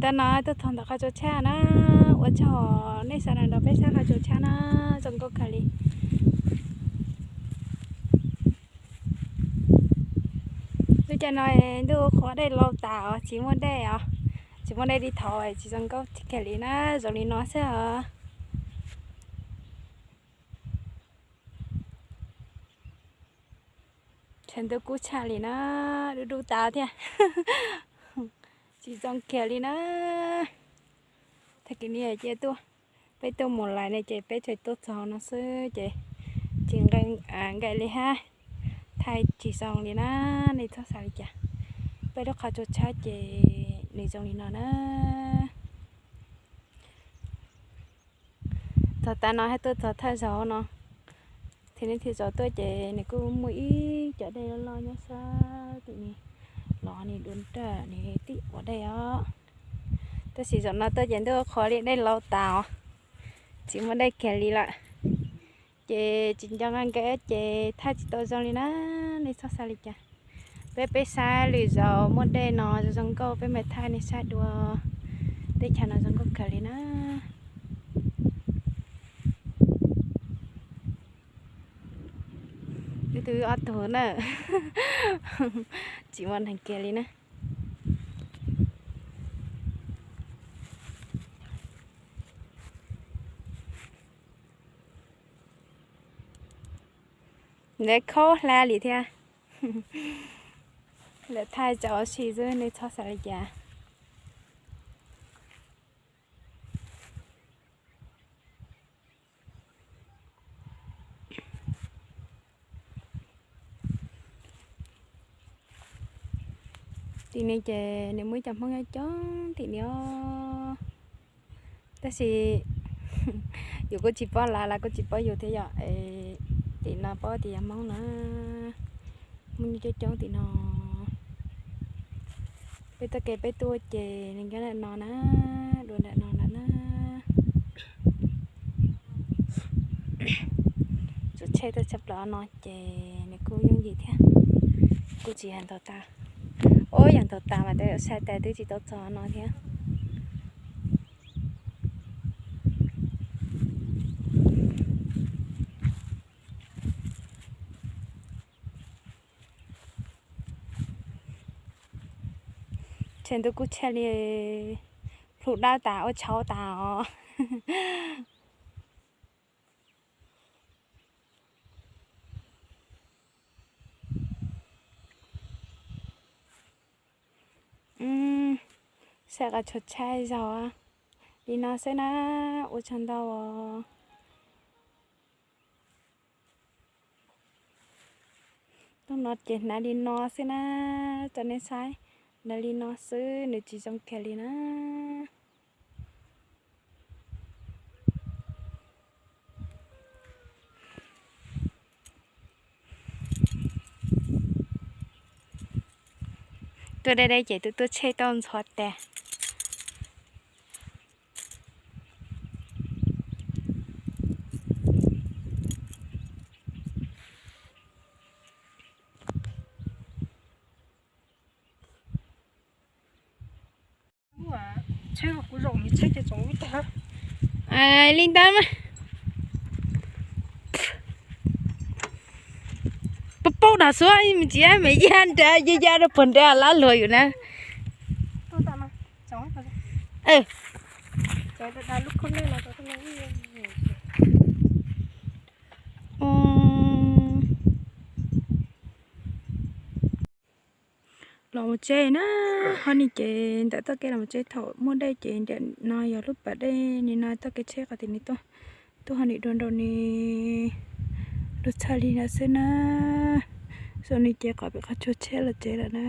Tam no tuaj txog ntawm qhov tsua tshab na, ua tsaug nej sawv daws nrog peb saib qhov tsua tshab na, zoo nkauj kawg li. Lub caij no ntuj qhuav dej laus tas os, tsis muaj dej os, tsis muaj dej li thaum tsis zoo nkauj kawg li na, zoo li no xwb os. Tshav ntuj kub tshaj li na, dub dub tas thiab, tsis zoo kiag li na. Tag kis no cia tuaj, peb tuaj mus lawm ne ces peb tseem tuaj txog no xwb ces tsis nqaim li hab, thaij tsis zoo li na, nej txhob xav li cas. Peb lub qhov tsua tshab ces nws zoo li no na. Txog tav no hab tuaj txog thawj zaug no, thiaj li thiaj zaum tuaj ces nws kuj muaj ib co dej loj loj nyob sab tim no los nws dua nraj nws tib ua dej os. Tab sis zaum no tuaj ces ntuj qhuav li dej laus tas os, tsis muaj dej kiag li lawm. Ces tsis nco nqaim ces thaij tsis tau zoo li na, nej txhob xav li cas. Peb peb saib lwm zaus muaj dej no zoo zoo nkauj peb mam thaij nej saib dua. Teb chaws no zoo nkauj kawg li na. Ib tug ob tug na, tsis muaj neeg kiag li na. Lawv khaub hlab li thiab. Lawv thaij tso ua si xwb nej txhob xav li cas. Tim no ces nws muaj ib co Hmoob nyob coob tim no. Tab sis yus kuj tsis paub lawv, lawv kuj tsis paub yus thiab yom. Tim no paub tias yog Hmoob na, Hmoob nyob coob coob tim no. Peb txoj kev peb tuaj ces nws nyob ntawm no na, dua ntawm no ntawd na. Tsuas tsheb tuaj tshaj plaws no ces nws kuj yooj yim thiab, kuj tsis yog ntau tas. Ub, yog ntau tas mas tej zaum sai tas twb tsis tau txog no thiab. Tshav ntuj kub tshaj li, plhu dawb tas ua tshauv tas os. Saib qhov tsua tshab zaug li no xwb na, ua tsaug ntau os. Hnub no ces hnav li no xwb na, tso nej saib, hnav li no xwb nws tsis zoo kiag li na. Tuaj deb deb ces twb tuaj tsheb tau ntxhov tas. Li ntawd mas pab paub no xwb, me tsis me ya nrad ya ya rau puag nrad lab luag yus na. Los mus tsev na, ho ni ces ntawm txoj kev los mus tsev thaum muaj dej ces nram no yog lub pas dej ni no txoj kev tsheb qhov tim ni tuaj, tuaj ho ni dua nraum ni, lub txhaj li no xwb na. Xyoo ni ces qhov pem qhov tsua tsheb los tsev lawm na.